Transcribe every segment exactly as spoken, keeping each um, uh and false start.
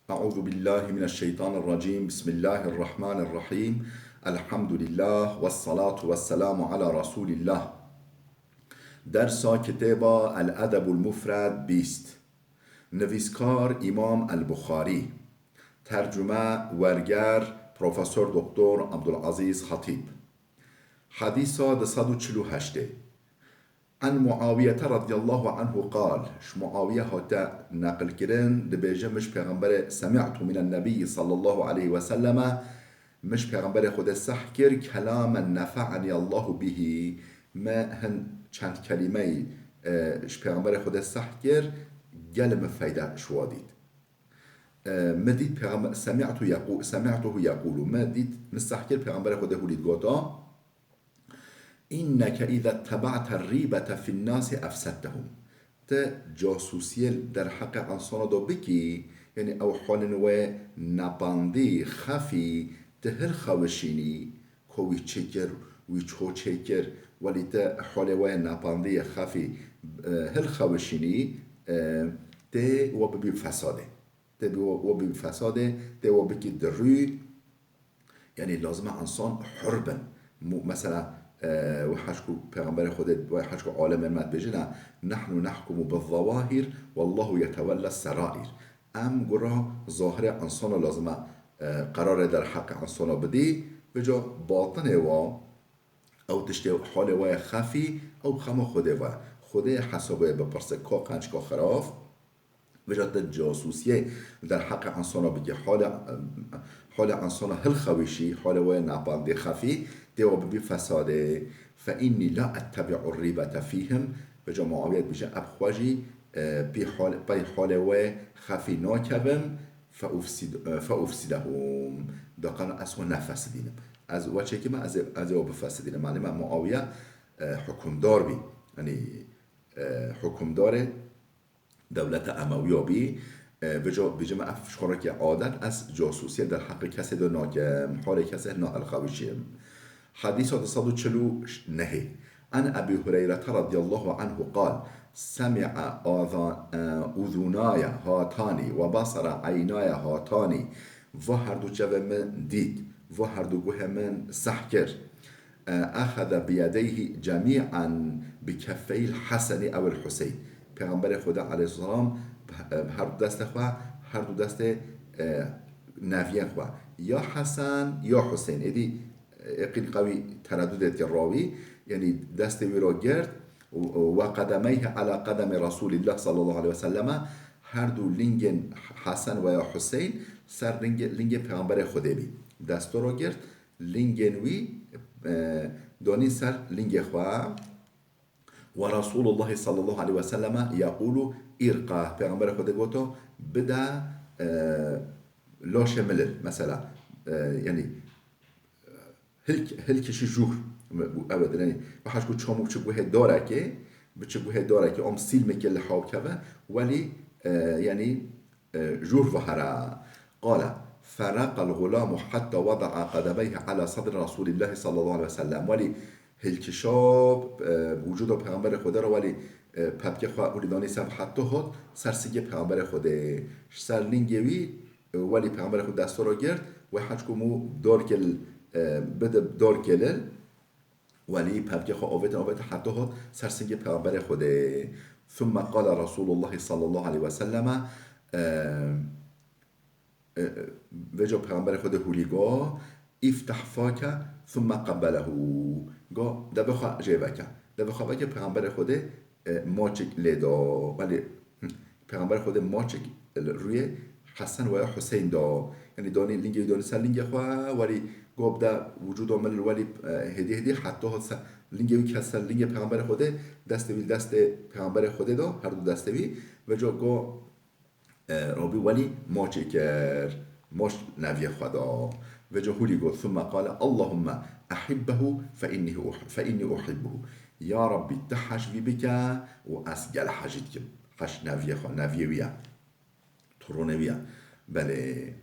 أعوذ بالله من الشيطان الرجيم. بسم الله الرحمن الرحيم. الحمد لله والصلاة والسلام على رسول الله. Dersa kitêba El Edebul Mufred bîst. Nivîskar Îmam El Buxarî. Tercume, werger, Profesor Doktor Abdulazîz Xatîb. Hedîsa du sed û çil û heştê. An Muawiyete radiyallahu anhu qal, ji Muawiye hate neqilkirin, dibêje, min ji Pêxemberê, semi'tu minen nebiyyi sallallahu aleyhi ve selleme, min ji Pêxemberê Xwedê seh kir, kelamen nefe'ani Allahu bihi, me hin çend kelîmeyî, e, ji Pêxemberê Xwedê seh kir, gelê min feyda ji wa dît. E, min dît Pêxember, semi'tu yequ-, semi'tuhu yekulu, min dît, min seh kir Pêxemberê Xwedê hûlî dît gota, "İnneke iza teba'te rîbete fin nasi efsettehum." Te casusiyê derheqê insana da bikî, yanî ew holên we napandî, xefî, te hilxewişînî, ko wî çi kir, wî çho çêkir, welî te holê we napandî, xefî, e, hilxewişînî, e, tê we bibî fesadê. Tê bi we, we bibî fesadê, tê we bikî dirû. Yanî lazim e insan hur bin. Mu-, mesela, e, we heşku Pêxemberê Xwedê, we heşku alemên me dibêjin, "Nahnu nahkumu bi zawahir, wallahu yetewella serair." Em gura zahirê insana lazim e, e, qerarê derheqê insana bidî, vêca batinê wa, ew tiştê holê we ye xefî, ew xema Xwedê ve. Xwedê hesabê bipirse ka qenc ka xiraf. Vêca te casusiyê derheqê insana bikî, holê, holê insana hilxewişî, holê we napandê xefî, tê we bibî fesadê. Fe inni la ettebi'u rîbete fîhim. Vêca Muawiye dibêje, ev xwe jî, e, pê hol-, pey holê we xefî nakevim, fe ufsid-, e, fe ufsidehum. Daqana ez we nefesidînim. Ez we çêkime, ez ê, ez ê we bifesidînim. Malê me Muawiye, e, hukimdar bî. Yanî, e, hukimdarê dewleta Emewiya bî. E, vêca bêjim ev ji xwe re ke adet, ez casusiyê derheqê kesê de nakim, holê kesê nahilxewişîm. Hedîsa du sed û çil û nehê. An Ebî Hureyrete radiyallahu anhu qal, semi'a aza-, e, uzunaya hatani ve basara eynaya hatani. Va herdu çavê min dît, va herdu guhê min seh kir. Exeze biyedeyhi cemî'an bi keffeyhil Heseni ewil Huseyn. Pêxemberê Xwedê aleyhisselam bi, bi her du destê xwe, her du destê, e, neviyên xwe, ya Hesen ya Huseyn, êdî, e, qîl qewî teredudê dike rawî, yanî destê wî ra girt, ve qedemeyhi ala qedemi Resulillah sallallahu aleyhi ve selleme, her du lingên Hesen veya Huseyn ser lingê, lingê Pêxemberê Xwedê bî. Destê ra girt, lingên wî, e, danî ser lingê xwe. Ve Resulullah sallallahu aleyhi ve selleme yekulu, irqa, Pêxemberê Xwedê goto, bide, e, laşê min li, mesela, e, yanî, hilk-, hilkişî jûr, ew e, yanî, bi heşku çamû biçi guhê darekê, biçi guhê darekê, om sîl meke li haw keve, welî, e, yanî, e, jûr vehera. Qala, feraqal gulamu hatta wada'a qademeyhi ala sadri Resulillah sallallahu aleyhi ve sellem. Welî hilkişab, e, vücuda Peygamberê Xwedê re, welî, e, pepkê xwe û lîdanî ser hatta hot ser singê Peygamberê Xwedê. Ji ser lingê wî, e, welî Peygamberê Xwedê destê re girt, wê heçku mû dor kil, e, bide dor kilil. Welî pevkê xwe avêtin, avêtin heta hot ser singê Pêxemberê Xwedê. Thumme qale Resûlullahî sallallahu aleyhi ve selleme, e, e, vêca Pêxemberê Xwedê hûlî got, "Îfteh fake thumme qebbelehu." Got, "Devê xwe jê veke." Devê xwe veke, Pêxemberê Xwedê, e, maçek lê da. Welî, hı, Pêxemberê Xwedê maçek li rûyê Hesen veya Huseyn da. Yanî danî lingê wî danî ser lingê xwe, welî got bide wicûda min, welî, e, hêdî hêdî heta hot ser lingê wî, ket ser lingê Pêxemberê Xwedê, destê wî li destê Pêxemberê Xwedê da, her du destê wî. Vêca got, e, Rabî welî maçê kir, maç neviyê xwe da. Vêca hûlî got, thumme qale, "Allahumme ehibbehu fe inni uh-, fe inni uhibbuhu." Ya Rabbî, tu hej vî bike û ez gel hejî dikim. Hej neviyê xwe, neviyê wî ye. Torûnê wî ye. Belê.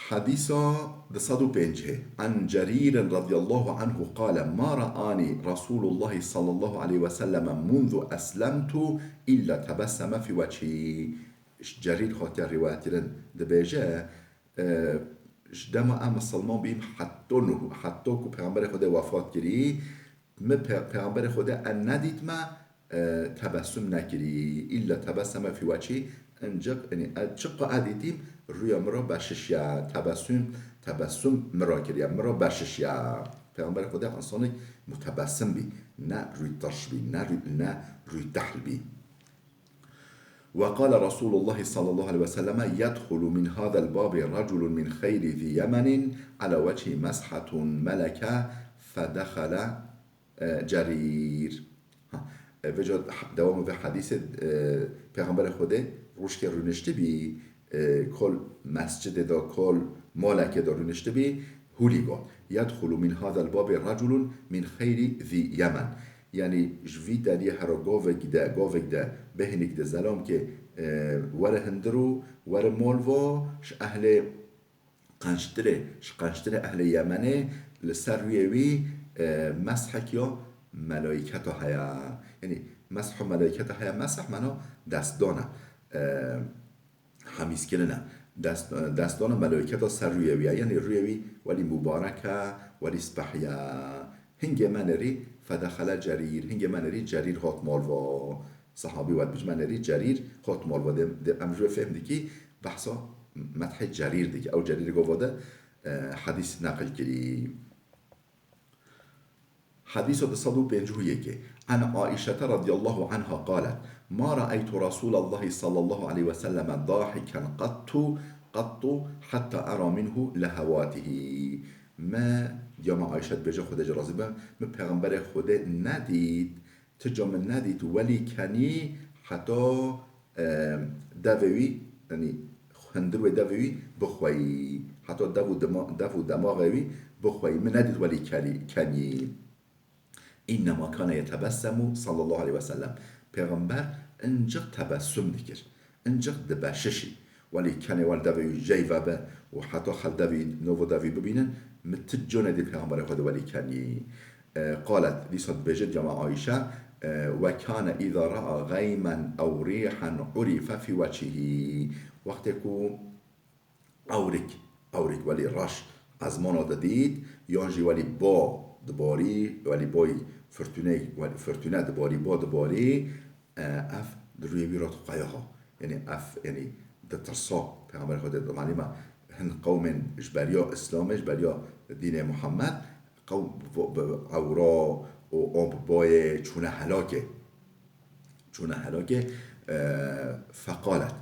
Hedîsa du sed û pêncî. An Cerîrin radiyallahu anhu qale, "Ma ra'ani Resûlullahî sallallahu aleyhi ve selleme munzu eslemtu illa tebesseme fî wechî." Ji Cerîr hatiye rîwayet kirin, dibêje, e, ji dema em misilman bîm heta nuh, heta ku Pêxemberê Xwedê wefat kirî, min Pê-, Pêxemberê Xwedê ez nedîtime, e, tebessum nekirî. Îlla tebesseme fî weçhî, inciq, yanî ez çiqa ez dîtîm, rûya min re beşişiya. Tebessum, tebessum min re kiriye, min re beşişiya. Pêxemberê Xwedê însanek mutebessim bî, ne rûytirş bî, ne rûy-, ne rûytehl bî. وقال رسول الله صلى الله عليه وسلم: يدخل من هذا الباب رجل من خير ذي يمن على وجهه مسحة ملكة فدخل، e, Cerîr. Ha, e, vêca dewama vê hedîsê, e, Pêxemberê Xwedê rojkê rûniştibî, e, kol mescidê de, kol malekê de rûniştibî, hûlî got: يدخل من هذا الباب رجل من خير ذي يمن. Yanî ji vî deriyê hera gavek de, gavek de, bêhnek de zelam ke, e, were hundir û were mal va, ji ehlê qençtirê, ji qençtirê ehlê Yemenê, li ser rûyê wî, e, meshek ya melayketa heye. Yanî meshu melayketa heye, meshek mana destdana. E, hemîzkirine. Dest, destdana melayketa ser rûyê wî ye. Yanî rûyê wî welî mubarek e, welî spehî ye. Hingê me nerî fedexele Cerîr. Hingê me nerî Cerîr hat mal va. Sehabî wet bî ji me nerî Cerîr hat mal va. Dê, dê em ji wê fêhm dikî behsa methê Cerîr dikî. Ew Cerîrê gava de, e, hedîs neqil kirî. Hedîsa du sed û pêncî û yekê. عن عائشة رضي الله عنها قالت: ما رأيت رسول الله صلى الله عليه وسلم ضاحكا قط، قط حتى أرى منه لهواته. Me, ya me Ayşe dibêje, Xwedê jê razî be, min Pêxemberê Xwedê nedît, ti ca min nedît welî kenî heta, e, devê wî, yanî hundir wê devê wî bixweyî. Heta dev û dima-, dev û demaxê wî bixweyî. Min nedît welî kelî-, kenî. إنما كان يتبسم صلى الله عليه وسلم. Pêxember inciq tebessum dikir. Inciq dibeşişî. Welî kenê wel devê wî jey vebe û heta xel devê wî, nova devê wî bibînin, min ti ca nedît Pêxemberê Xwedê welî kenî. E, قالت, dîsa dibêje, diyama Ayşe, e, وكان إذا رأى غيما أو ريحا عرف في وجهه. Wextê ku ewrik, ewrik welî reş ezmana didît, yan jî welî ba dibarî, welî bayî firtûneyê, welî firtûne dibarî, ba dibarî, e, ev di rûyê wî re diqeyaha. Yanî ev, yanî ditirsa. Pêxemberê Xwedê, malûm e, hin qewmên ji beriya Îslamê, ji beriya dînê Muhammed, qewm bi, bi ewra û an bi bayê çûne helakê. Çûne helakê, e, فقالت.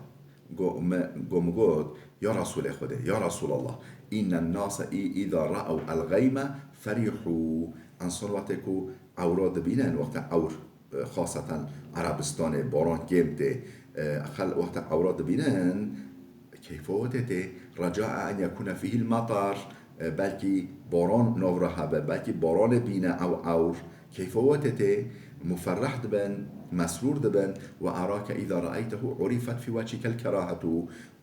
Go, me, go min got, ya Resûlê Xwedê, ya Resûlallah, إن الناس إذا رأوا الغيم فرحوا. Însan wextê ku ewra dibînin, wextê ewr, e, xaseten Erebistanê, baran kêm tê, e, xel wextê ewra dibînin, keyfa we tê tê, رجاء أن يكون فيه المطر, e, belkî baran nav re hebe, belkî baranê bîne ew ewr, keyfa we tê tê, muferreh dibin, mesrûr dibin, وأراك إذا رأيته عرفت في وجهك الكراهة.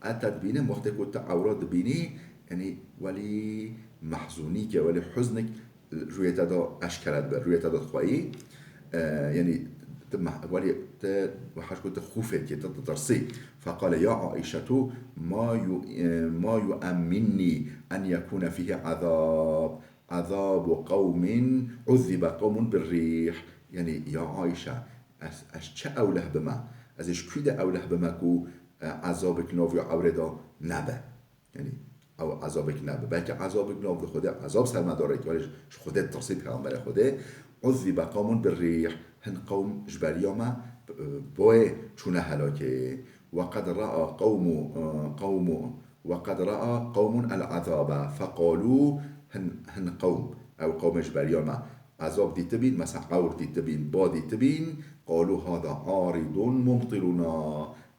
Ez te dibînim, wextê ku tu ewra dibînî, yanî welî mehzûnîke, welî huznik rûyê te de eşkere dibe, rûyê te de dixweyî. E, yanî tu meh-, welî tu, weha ku tu xûfê dikî, tu ditirsî. فقال: يا عائشة، ما ي-، ما يؤمنني أن يكون فيه عذاب، عذاب قوم عذب قوم بالريح. Yanî, ya Ayşe, ez, ez çi ewleh bime? Ez ê ji kû de ewleh bime ku, e, ezabek nav ya ewrê de nebe? Yanî, ew ezabek nebe. Belkî ezabek nav li Xwedê, ezab ser me de rêk, welê ji Xwedê ditirsî, Pêxemberê Xwedê. عذب قوم بالريح. Hin qewm ji beriya me, e, boyê çûne helakê. وقد رأى قوم، e, قوم، وقد رأى قوم العذاب فقالوا، hin, hin qewm, ew qewmê ji beriya me, ezab dîtibîn, mesela ewr dîtibîn, ba dîtibîn, قالوا هذا عارض ممطرنا.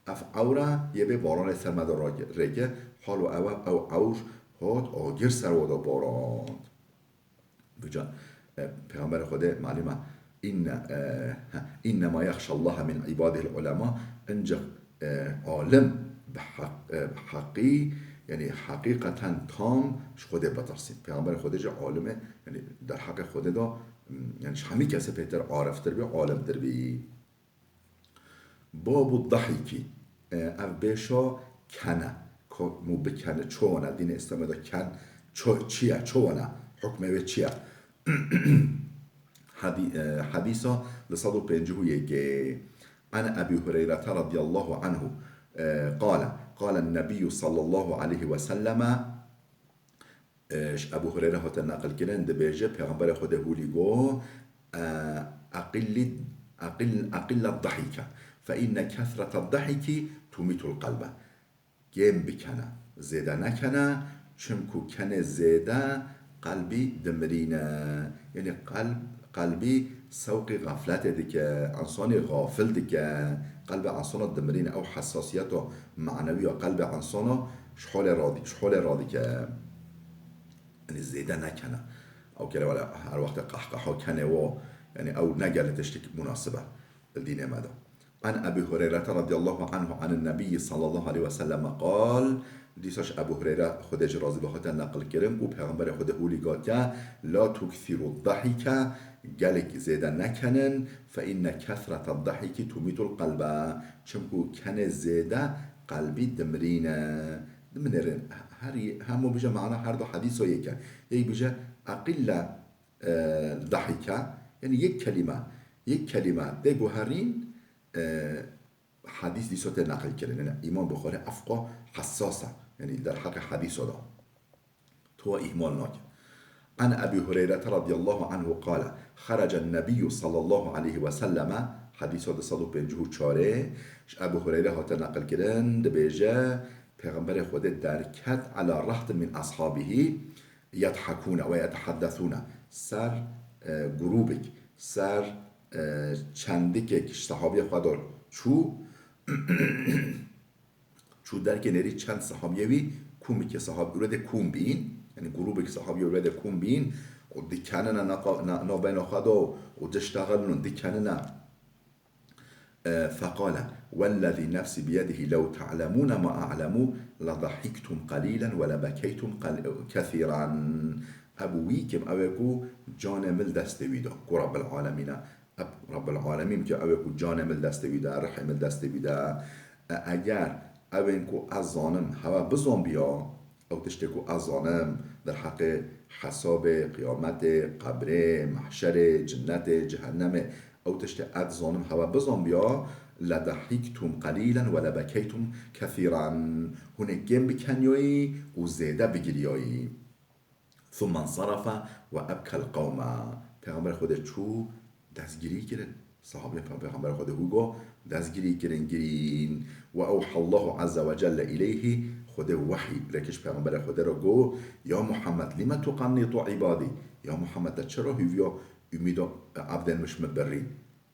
Ev ewr e, yê bê baranê ser me de rake-, rêke, halo ew e, ew ewr hat agir ser we de barand. Vêca, e, Pêxemberê Xwedê malûm e, إن، e, ha, إنما يخشى الله من عباده العلماء, ancak, e, alim bi heq-, e, bi heqî, yanî heqîqeten tam ji Xwedê bitirsîn. Pêxemberê Xwedê jî alim e, yanî derheqê Xwedê de, m, yanî ji hemî kesê pêtir ariftir bî, alimtir bî. باب الضحك. E, ev bêşa kene. Ko-, mû bikene, çi wana? Dînê Îslamê de ken ço-, çi ye? Çi wana? Hukmê wê çi ye? Hadî-, e, hadîsa du sed û pêncî û yekê. An Ebî Hureyrete radiyallahu anhu, e, qale, qale Nebiyyu sallallahu aleyhi ve selleme, e, ji Ebû Hureyre hate neqilkirin, dibêje, Pêxemberê Xwedê hûlî got, e, "Eqilli-, eqil-, eqilla dahike, fe inne kesrete dahiki tumitul qelbe." Kêm bikene, zêde nekene, çimku kenê zêde qelbî dimirîne. Yanî qelb, qelbî sewqî xefletê dike, însanî xafil dike. Qelbê însana dimirîne, ew hesasiyeta manewî ya qelbê însana ji holê radî-, ji holê radike. Yanî zêde nekene. Ew kere wele her wexte qehqeha kenê wo, yanî ew ne gelê tiştek munasib e li dînê me de. An Ebî Hureyrete radiyallahu anhu anin Nebiyyi sallallahu aleyhi ve selleme qal, dîsa ji Ebû Hureyre, Xwedê jî razî be, hate neqilkirin û Pêxemberê Xwedê hûlî gotiye, "La tuksiru dahike, gelek zêde nekenin, fe inne kesrete dahiki tumitul qelbe." Çimku kenê zêde qelbî dimirîne. Diminêrin. Her, hemû bije mana her du hadîso yek e. Yek bije, "Eqille, e, dahike." Yanî yek kelîme, yek kelîme tê guherîn, e, hadîs dîso tê neqilkirin. Yanî Îmam Buxarî evqa hessas e. Yanî derheqê hadîso de. Tu wa îhmal nake. An Ebî Hureyrete radiyallahu anhu qale, xerece Nebiyyu sallallahu aleyhi ve selleme, hadîsa du sed û pêncî û çarê, ji Ebû Hureyre hate neqilkirin, dibêje, Pêxemberê Xwedê derket ala rahtin min ashabihî, yedhekûne ve yetehedesûne. Ser, e, grûbik, ser, e, çendikek ji sehabiyê xwe de çû, çû derkê nêrî çend sehabiyê wî, kûmikê sehab-, ewle de kûm bîn, yanî grûbek sehabiyê ewle de kûm bîn, û dikenine naqa-, na-, navbeyna xwe de û diştexilin û dikenine. E, feqale, "Wellezî nefsî biyedihî lew te'lemûne ma e'lemû, ledahiktum qelîlen we lebekeytum qel-, kesîran." Ebu wî kim ew ê ku canê min li destê wî de, ku Rabbil Alemîn e. Eb-, Rabbil Alemîn ki ew ê ku canê min li destê wî de, rihê min li destê wî de. E, eger ew ên ku ez zanim hewe bizanbiya, ew tiştê ku ez zanim derheqê hesabê, qiyametê, qebrê, mehşerê, cinnetê, cehennemê, ew tiştê ez zanim hewe bizanbiya, ledahiktum qelîlen we lebekeytum kesîran. Hûn ê kêm bikeniyayî û zêde bigiriyayî. Thumme nsarafe we ebkel qewme. Pêxemberê Xwedê çû destgirî kirin. Sahabiyên Pê-, Pêxemberê Xwedê hû got, destgirî kirin, girîn. Ve ewhallahu azze ve celle ileyhi, Xwedê wehy lê kir ji Pêxemberê Xwedê re got, "Ya Muhammed, lime tuqennitu ibadî?" Ya Muhammed, te çira hûviya umîda ebdên min ji min birî?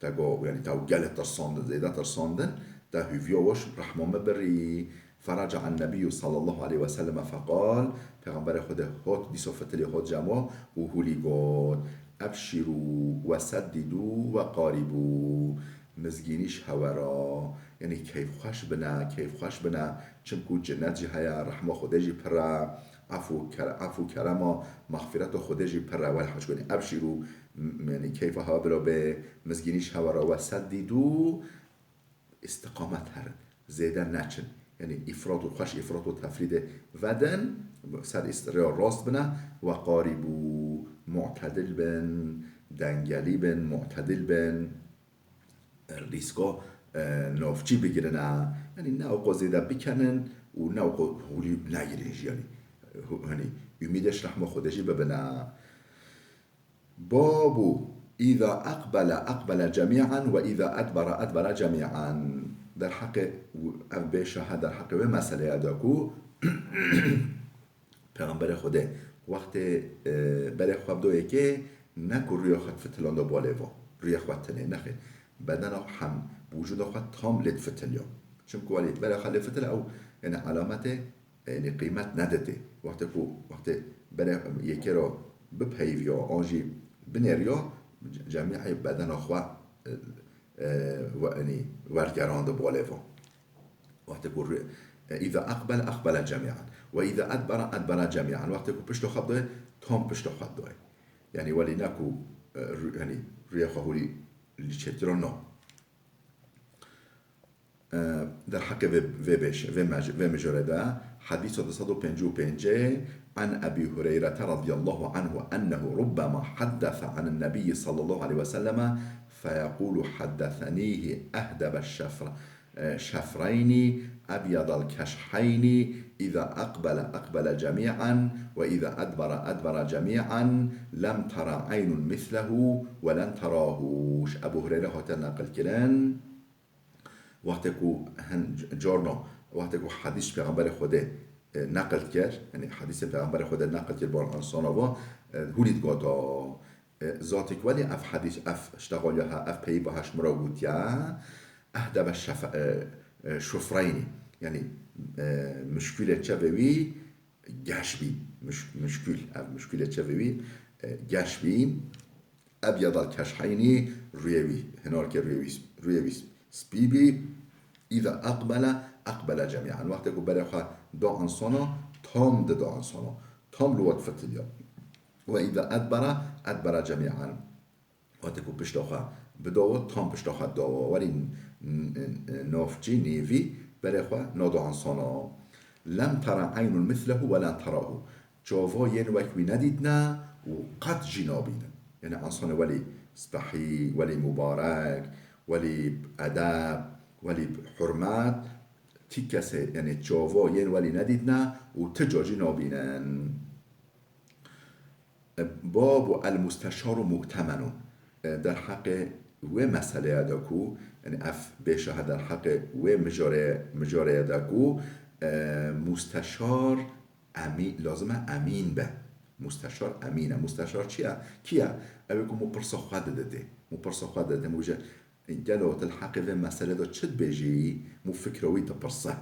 Te got, yanî te gelê tirsandin, zêde tirsandin, te hûviya we ji rehma min birî. Feraca an-Nebiyyu sallallahu aleyhi ve selleme feqal, Pêxemberê Xwedê hot, dîsa fitilî hot cem û hûlî got, "Ebşîrû we seddîdû we qarîbû." Mizgînî ji hewe re, yanî keyfxweş bine, keyfxweş bine, çimku cinnet jî heye, rehma Xwedê jî pir e, efû ker-, efû kerema, mexfireta Xwedê jî pir e. Welhaşk, yanî ebşîrû, m-, yanî keyfa hewe bilo bê, mizgînî ji hewe re, we seddîdû, îstiqamet herin, zêde neçin. Yanî îfrat û xweş îfrat û tefrîdê vedin, ser îst-, rêya rast bine, we qarîbû, mu'tedil bin, dengelî bin, mu'tedil bin, rîska, e, navçî bigirine. Yanî ne ewqo zêde bikenin û ne ewqo hûlî negirin jî, yanî, hu-, hanî, umîdê ji rehma Xwedê jî bibine. Babu, îza eqbele, eqbele cemî'an we îza edbere, edbere cemî'an. Derheqê ev bêşa he derheqê wê meseleyê de ku Pêxemberê Xwedê wextê, e, berê xwe bi do yekê ne ku rûyê xwe difitilanda balê va. Rûyê xwe tenê nexê. Bedena xwe hem, bi wicûda xwe tam lê difitiliya. Çimku welî berê xwe lê fitile ew, yanî elametê yanî qîmet neditê. Wextê ku, wextê berê yekê re bipeyivya, an jî binêriya, ce-, cemî'ê bedena xwe, e, e, we-, yanî wergerand balê va. Wextê ku rê-, e, îza eqbel, eqbele cemî'an. We îza edbere, edbere cemî'an. Wextê ku pişta xwe dayê, tam pişta xwe dayê. Yanî welî ne ku, e, rû-, yanî rûyê xwe hûlî lîçekira na. Derheqê vê, vê bêş, vê mec-, vê mijûrê de, hedîsa du sed û pêncî û pênc, عن أبي هريرة رضي الله عنه أنه ربما حدث عن النبي صلى الله عليه وسلم فيقول: حدثنيه أهدب الشفر-، الشفرين أبيض الكشحين إذا أقبل أقبل جميعا وإذا أدبر أدبر جميعا لم تر عين مثله ولن تراه. Ji Ebû Hureyre hate neqil kirin. Wextê ku hin carna, wextê ku hedîs ji Pêxemberê Xwedê, e, neqil dikir, yanî hedîsê Pêxemberê Xwedê neqil dikir, bar ansana va, e, hûlî digoto, e, zatî ku welî ev hedîs, ev ştexaliya he, ev peyî ba he ji min re gotiye, ehdebe şefe-, e, e, şufreynî, yanî, e, muşkûlê çevê wî geş bî, muş-, muşkûl, ev muşkûlê çevê wî, e, geş bî. Ebyadal keşheynî, rûyê wî, hinarkê rûyê wî, rûyê wî spî bî. Îza eqbele, eqbele cemî'an. Wextê ku berê xwe da ansana, tam dida ansana. Tam li we difitiliya. Ve îza edbere, edbere cemî'an. Wextê ku pişta xwe bida we, tam pişta xwe da we. Werî n-, n-, n-, navçî, nêvî, berê xwe nada ansana. Lem tera eynun mislehu ve len terahu. Çava yên wek wî nedîtine û qet jî nabînin. Yanî ensanê welî spehî, welî mubarek, welî edeb, welî hurmet, ti kesê, yanî çava yên welî nedîtine û ti ca jî nabînin. Babu el musteşaru mu'temenun. Derheqê wê meseleye de ku, yanî ev bêşa he derheqê wê mijarê-, mijareye de ku, e, musteşar emî-, lazim e emîn be. Musteşar emîn e. Musteşar çi ye? Kî ye? Ew ê ku mu pirsa xwe diditê. Mu pirsa xwe diditê. Mu bêje, gelo tu li heqê vê meselê de çi dibêjî? Mu fikra wî dipirse.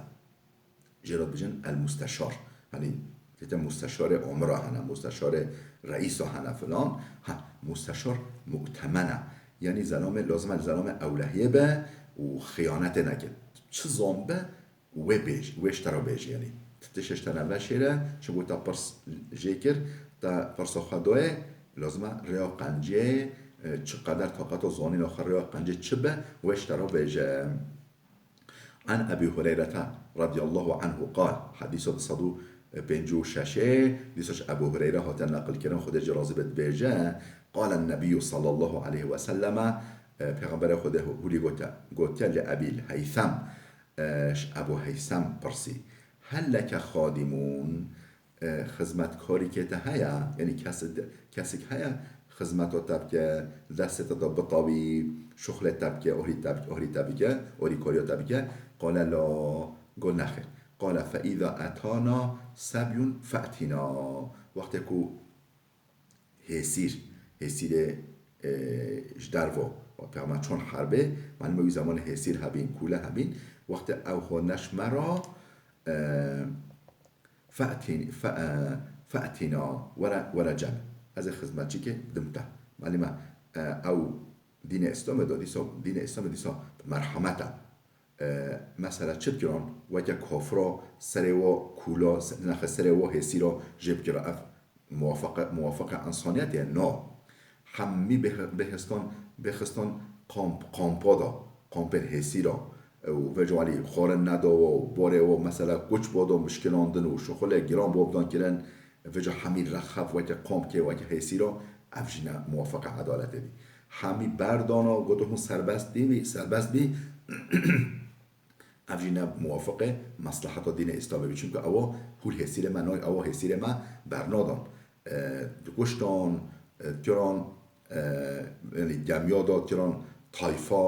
Jê re dibêjin el musteşar. Hanî, tête musteşarê amira hene, musteşarê reîsa hene filan. Ha, musteşar mu'temen e. Yanî zelamê, lazim e zelamê ewlehiyê be û xiyanetê neke. Çi zan be, wê bêj-, wê ji te re bêjî, yanî. Ti tiştê ji te neveşêre, çimkû te pirs jê kir, te pirsa xwe dayê, lazim e rêya qencê, e, çi qeder taqeta zanîna xwe rêya qencê çi be, wê ji te re bêje. An Ebî Hureyrete radiyallahu anhu qal, hedîsa du sed û pêncî û şeş ê, dîsa ji Ebû Hureyre hate neqil kirin, Xwedê jê razî be, dibêje, qale Nebiyyu sallallahu aleyhi ve selleme, e, Pêxemberê Xwedê hû-, hûlî gote, gotiye li Ebîl Heysem, e, ji Ebû Heysem pirsî, hel leke xadimûn, e, xizmetkarîkê te heye, yanî kes-, kesik heye, xizmeta te bike, destê te de bitawî, şuxlê te bike, orî te bike, orî te bike, orîkariya te bike, qale la, got nexêr. Qale fe îza etana sebyun fe'tina. Wextê ku hêsîr, hêsîrê, e, ji derve, pêxember çon herbê, malûm e wî zemanê hêsîr hebîn, kûle hebîn, wextê ew hone ji me re, e, fe'tîn-, fe-, e, fe'tîna, were, were cem. Ez ê xizmetçîkê bidim te. Malûm e, e, ew dînê Îslamê de dîsa, dînê Îslamê dîsa bi merhemet e. E, mesela çi dikirin? Weke kafira serê wa kûla, se-, nexe serê wa hêsîra jê bikira. Ev muwafaqe, muwafaqe insaniyetê ye? Na. Hemî bih-, bihestan, bihestan kamp, kampa da, kampên hêsîra. E, û vêca alî xwarin nedawa û barê wa mesela kuç bodo mişkinandin û şixulê giran bo bidan kirin. Vêca hemî rexev weke kampkê, weke hêsîra, ev jî ne muwafaqe edaletê bî. Hemî berdana, goto hûn serbest bî, serbest bî. Ev jî ne muwafiqê mesleheta dînê Îslamê bî. Çimku ewa hûl hêsîrê me nayê, ewa hêsîrê me bernadan. E, dikuştan, e, kiran, e, yanî gemiya da kiran, tayfa,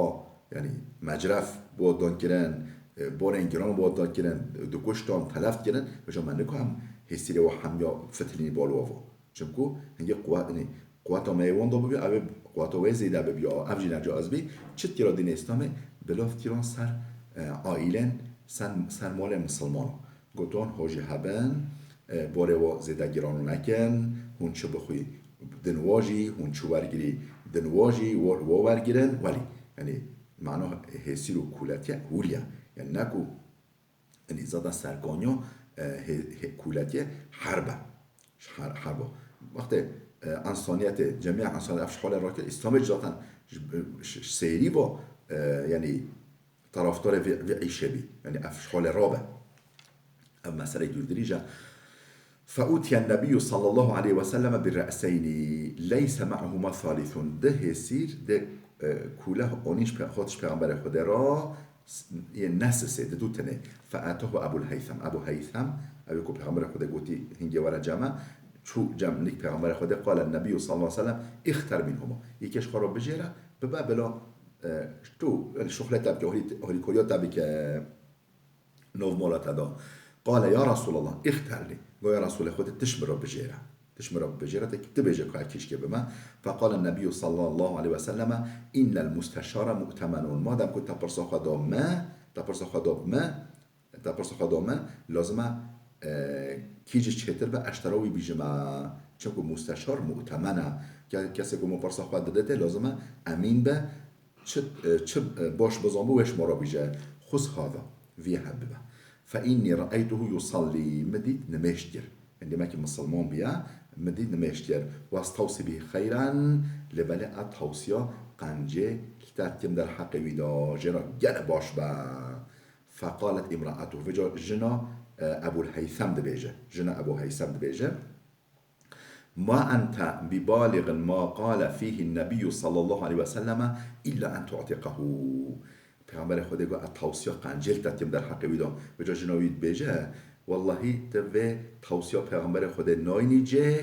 yanî mecref bo dan kirin, e, borên giran bo dan kirin, dikuştan, telef kirin. Vêca me niko em hêsîrê wa hemiya fitilînî bal wa va. Çimku hingê quwet, yanî quweta me yê wan da bibî, ew ê quweta wê zêde bibî, ev jî necaiz bî. Çi tira dînê Îslamê, bilav tiran ser, e, aîlên, ser, ser malên misilmanan. Gotan, ho jî hebin, e, borê wa zêde giran nekin, hûn çi bixwî din wa jî, hûn çi wergirî din wa jî, wa, wa wergirin, welî. Yanî, mana hêsîr û kûletiye hûliye. Yanî, neku Yanî zaten serkaniya, e, hê-, hê-, kûletiyê herb e. Ji her-, herb e. Wextê, e, ensaniyetê, cemiya ensaniyetê ev ji holê rakir, Îslamê zaten ji, ji, ji sêrî va, e, yanî tarafdarê vê, vê îşê bî. Yanî ev ji holê rabe. Ev meseleyek dûrdirîj e. فأوتي النبي صلى الله عليه وسلم برأسين ليس معهما ثالث. Di hêsîr, di, e, kûleh onî ji pe-, hat ji Pêxemberê Xwedê re, s-, yên ne sisê, di dû tenê. فأتاه أبو الهيثم. Ebû Heythem, ew ê ku Pêxemberê Xwedê gotî hingê were cem me, çû cem nîk Pêxemberê Xwedê, قال النبي صلى الله عليه وسلم اختر منهما. Yekê ji xwe re bijêre, bibe bila, e, tu, yanî şuxlê te bike, holî, holîkoriya te bike. Nov mola te da. قال يا رسول الله اختر لي. Go ya Resûlê Xwedê, tu ji min re bijêre. Tu ji min re bijêre, te, tu bêje ku ez kî ji kê bime. فقال النبي صلى الله عليه وسلم إن المستشار مؤتمن. Madem ku te pirsa xwe da me, te pirsa xwe da me, te pirsa xwe da me, lazim e, e, kî ji çêtir be, ez ji te re wî bîjime. Çimku musteşar mu'temen e. Ke-, kesê ku min pirsa xwe diditê, lazim e emîn be, çi, e, çi, e, baş bizanbû wê ji me re bîje. خذ هذا, vî hev bibe. فإني رأيته يصلي, min dît nimêj dikir. Hindî me ki misilman biya, min dît nimêj dikir. واستوص به خيرا, lê belê ez tawsiya qencê li te dikim derheqê wî de, jê re gelek baş be. فقالت امرأته, vêca jina, e, Ebûl Heythem dibêje. Jina Ebû Heythem dibêje. ما أنت ببالغ ما قال فيه النبي صلى الله عليه وسلم إلا أن تعتقه. Pêxemberê Xwedê got, ez tawsiya qencê li te dikim derheqê wî de. Vêca jina wî dibêje, wellahî tu vê tawsiya Pêxemberê Xwedê nayînî cih,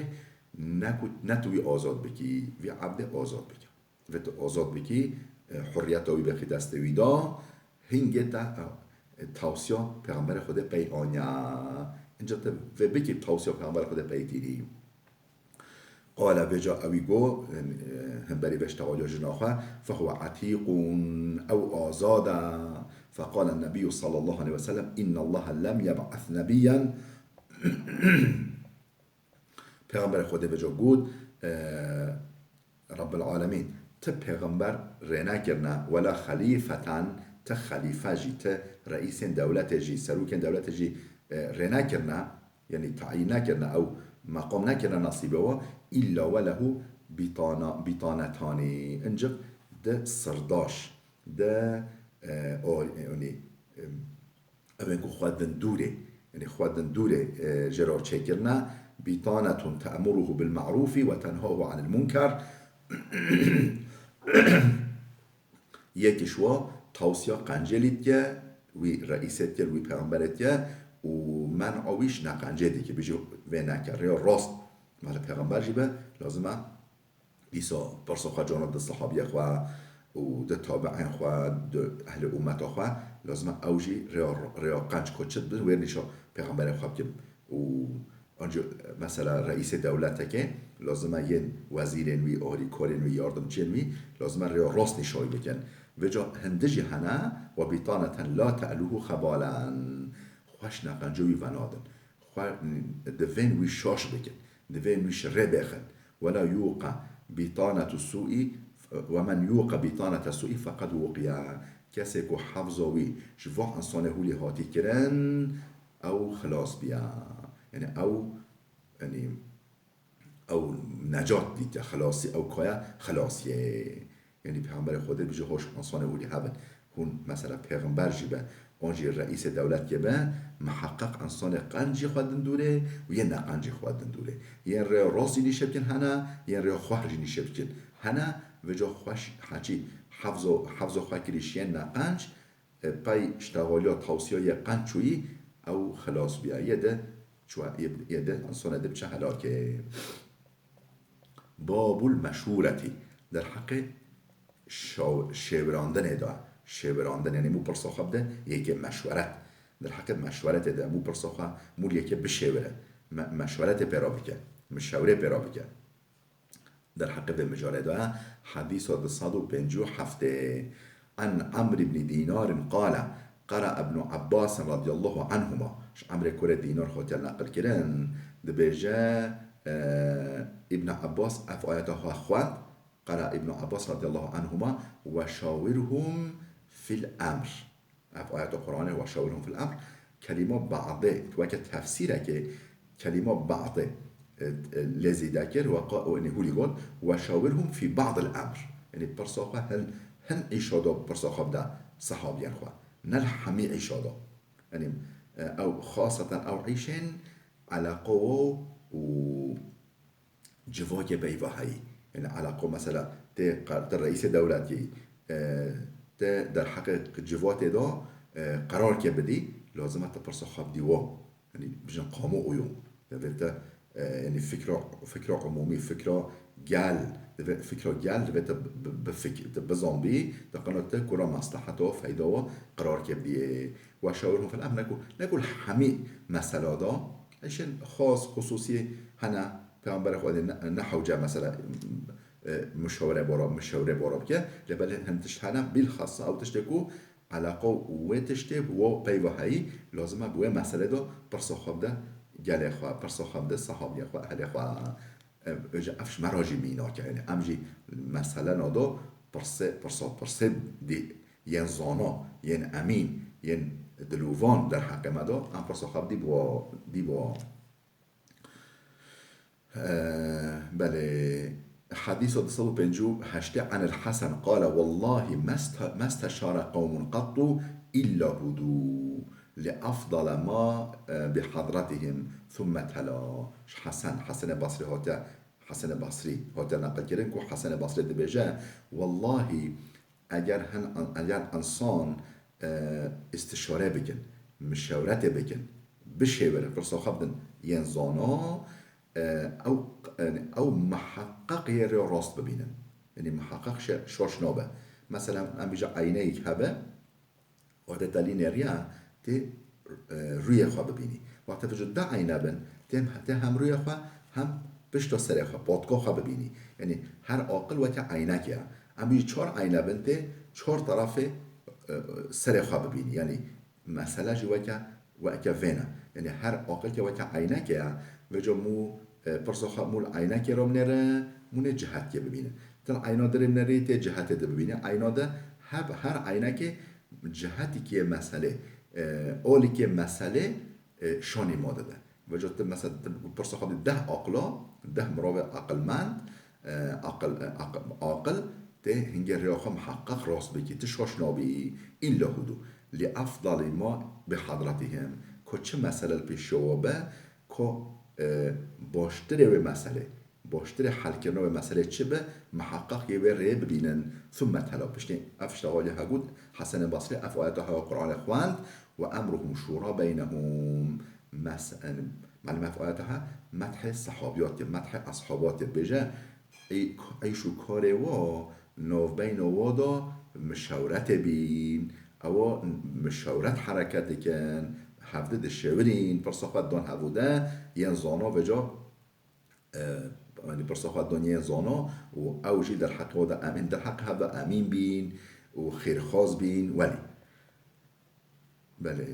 ne ku, ne tu wî azad bikî, vî ebdê azad bikî. Vê tu azad bikî, e, hurriyeta wî bixî destê wî de, hingê te, e, tawsiya Pêxemberê Xwedê pey aniya. Înca tu vê bikî tawsiya Pêxemberê Xwedê pey tînî. قال, vêca ewî got, e, hemberî vê ji tewaliya jina xwe, فهو عتيق, ew azad e. فقال النبي صلى الله عليه وسلم إن الله لم يبعث نبيا. Pêxemberê Xwedê vêca got, e, Rabbil Alemîn, ti pêxember rênekirine, ولا خليفة, ti xelîfe jî, ti reîsên dewletê jî, serokên dewletê jî, e, rênekirine, yanî tayîn nekirine, ew meqam nekirine nesîbê we, إلا وله بطانة، بطانتان, incik di sirdaş, di, e, or-, yanî, e, Ew ên ku xwe dindûrê, yanî xwe dindûrê, e, ji re çêkirine, بطانة تأمره بالمعروف وتنهاه عن المنكر. Yekî ji wa tawsiya qencê lî dike, wî reîsê dike, wî pêxemberê dike û men'a wî ji neqencê dike, bijî vê neke, rêya rast. Mala pêxember jî be, lazim e Îsa pirsa xwe cana di sehabiyê xwe û di tabi'ên xwe, di ehlê ummeta xwe, lazim e ew jî rêya, rêya qenc ku çi dibin, wê nîşa pêxemberê xwe bikin. Û ancî mesela reîsê dewletekê lazim e yên wezîrên wî, alîkarên wî, yardimçiyên wî lazim e rêya rast nîşa wî bikin. Vêca hindî jî hene, وبطانة لا تألوه خبالا. Xwe ji neqencê wî venadin. Xwe, divên wî şaş bikin, divên wî ji rê bêxin. ولا يوق بطانة السوء، ومن يوق بطانة السوء فقد وقي. Kesê ku hefza wî ji va insanê hûlî hatî kirin, ew xilas biya. Yanî ew, yanî ew necat dîte, xilasî, ew kaya xilasiyê. Yanî Pêxemberê Xwedê bijî hoş insanê hûlî hebin. Hûn mesela pêxember jî be, an jî reîsê dewletkê be, miheqeq insanê qenc jî xwe dindûrê û yên neqenc jî xwe dindûrê. Yên rêya rast jî nîşe bikin hene, yên rêya xwehr jî nîşe bikin hene, vêca xweş heçî hefzo, hefzo xwe kirî ji yên neqenc, e, pey ji tevaliya tawsiya yê qenc çûyî, ew xilas biya. Yê de çû-, yê, yê de insana de biçe helakê. باب المشورة. Derheqê şaw-, şêwirandinê de, şêwirandin, yanî mû pirsa xwe bide yekê meşweret. Derheqê meşweretê de, mû pirsa xwe, mû li yekê bişêwire. Me-, meşweretê pê re bike. Mişewrê pê re bike. Derheqê vê mijarê de, hedîsa du sed û pêncî û heft. عن عمرو بن دينار قال قرأ ابن عباس رضي الله عنهما. Ji Emrê kurê Dînar hatiye neqil kirin, dibêje, e, Îbn Abbas ev ayeta xwe xwend, قرأ ابن عباس رضي الله عنهما وشاورهم في الأمر. Ev ayeta Quranê, وشاورهم في الأمر, kelîma ba'dê, weke tefsîrekê, kelîma ba'dê, e, e, lê zêde kir, we qa-, û, yanî hûlî got, وشاورهم في بعض الأمر. Yanî pirsa xwe hin, hin îşa da pirsa xwe bide. sehabiyên xwe. Ne li hemî îşa de. Yanî, e, ew xaseten ew îşên eleqo û civakê peyva heyî. Yanî eleqo mesela tê qer-, tê reîsê dewletî, e, tê derheqê civatê de, e, qerarkê bidî, lazim e tu pirsa xwe bidî wa. Yanî bijin kamuoyu. Divê te, e, yanî fikra, fikra umûmî, fikra gel, divê fikra gel, divê te bi, bi, bi fik-, te bizanbî, te qeno te kura masleheta, feyda wa qerarkê bidî. Ve şawirhum fil emr, ne ku, ne ku li hemî mesela de, îşên xas, xusûsî hene, Peygamberê Xwedê ne, ne hewce mesela, e, muşawere bora, muşawere bora bike, lê belê hin tişt hene, bilhassa ew tiştê ku eleqa wê tiştê bi wo peyva heyî, lazim e bi wê meselê de pirsa xwe bide gelê xwe, pirsa xwe bide sehabiyê xwe, ehlê xwe. E, ji ev ji me re jî mînak e, yanî em jî mesele nado pirsê, pirsa, pirsê dî yên zana, yên emîn, yên dilûvan derheqê me de, em pirsa xwe bidî bo, dî bo. Ee, belê. Hedîsa du sed û pêncî û heştê, anil Hasan qale, "Wallahi meste-, mesteşare qewmun qattu illa hudu li afdale ma, e, bi hadratihim thumme tela." Ji Hesen, Hesenê Basrî hatiye, Hesenê Basrî hatiye neqilkirin ku Hesenê Basrî dibêje, Wallahî, eger hin, eger insan, e, îstişare bikin, mişewretê bikin, bişêwirin, pirsa xwe bidin yên zana, e, ew, yanî ew miheqeq yê rê rast bibînin. Yanî miheqeq şe-, şaş nabe. Mesela, em bêje eyneyek hebe, wextê te lî nêriya, tê, e, rûyê xwe bibînî. Wextê tu ji du eyne bin, tê, tê hem rûyê xwe, hem pişta serê xwe, patka xwe bibînî. Yanî her aqil weke eynekê ye. Em bêjî çar eyne bin, tê çar terefê, e, serê xwe bibînî. Yanî mesele jî weke, weke vêne. Yanî her aqilke weke eynekê ye. Vêca mû, e, pirsa xwe mû li eynekê re binêre, mû nê cihetkê bibîne. Til eyna dirê binêrî tê cihetê de bibîne. Eyna de heb-, her eynekê cihetikê meselê, e, olikê meselê, e, şanî ma dide. Vêca tu mesela tu pirsa xwe bidî deh aqila, deh mirovê aqilmend, e, aqil, e, aqil, aqil, tê hingê rêya xwe miheqeq rast bikî, tu şaş nabî, illa hudu. Li afdali ma bi hadratihim. Ko çi mesele li pêşiya we be, ko, e, baştirê wê meselê, baştirê helkirina wê meselê çi be, miheqeq yê wê rê bibînin. Thumme tela, piştî ev ştexalî hegot, Hesenê Basrî ev ayeta heya Qur'anê xwend, "Ve emruhum şura beynehum." Mes-, em, malum ev ayeta he, methê sehabiyatê, methê eshabatê bêje, ey-, eyş û karê wa, navbeyna wa da mişewretê bîn. Ewa mişewret hereket dikin, hevdi dişewirîn, pirsa xwe dan hevû de, yên zana vêca, e, yanî pirsa xwe dan yên zana û ew jî derheqê wa de emîn, derheqê hev de emîn bîn û xêrxwaz bîn, welî. Belê.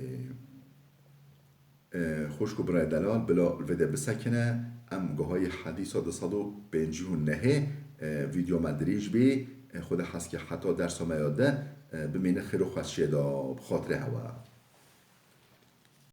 E, xwişk û birayê delal, bila li vê de bisekine, em gihayî hedîsa du sed û pêncî û nehê, e, vîdeo me dirêj bî, e, Xwedê hez ke heta dersa me ya de, e, bimîne xêr û xweşiyê de, bi xatirê hewe.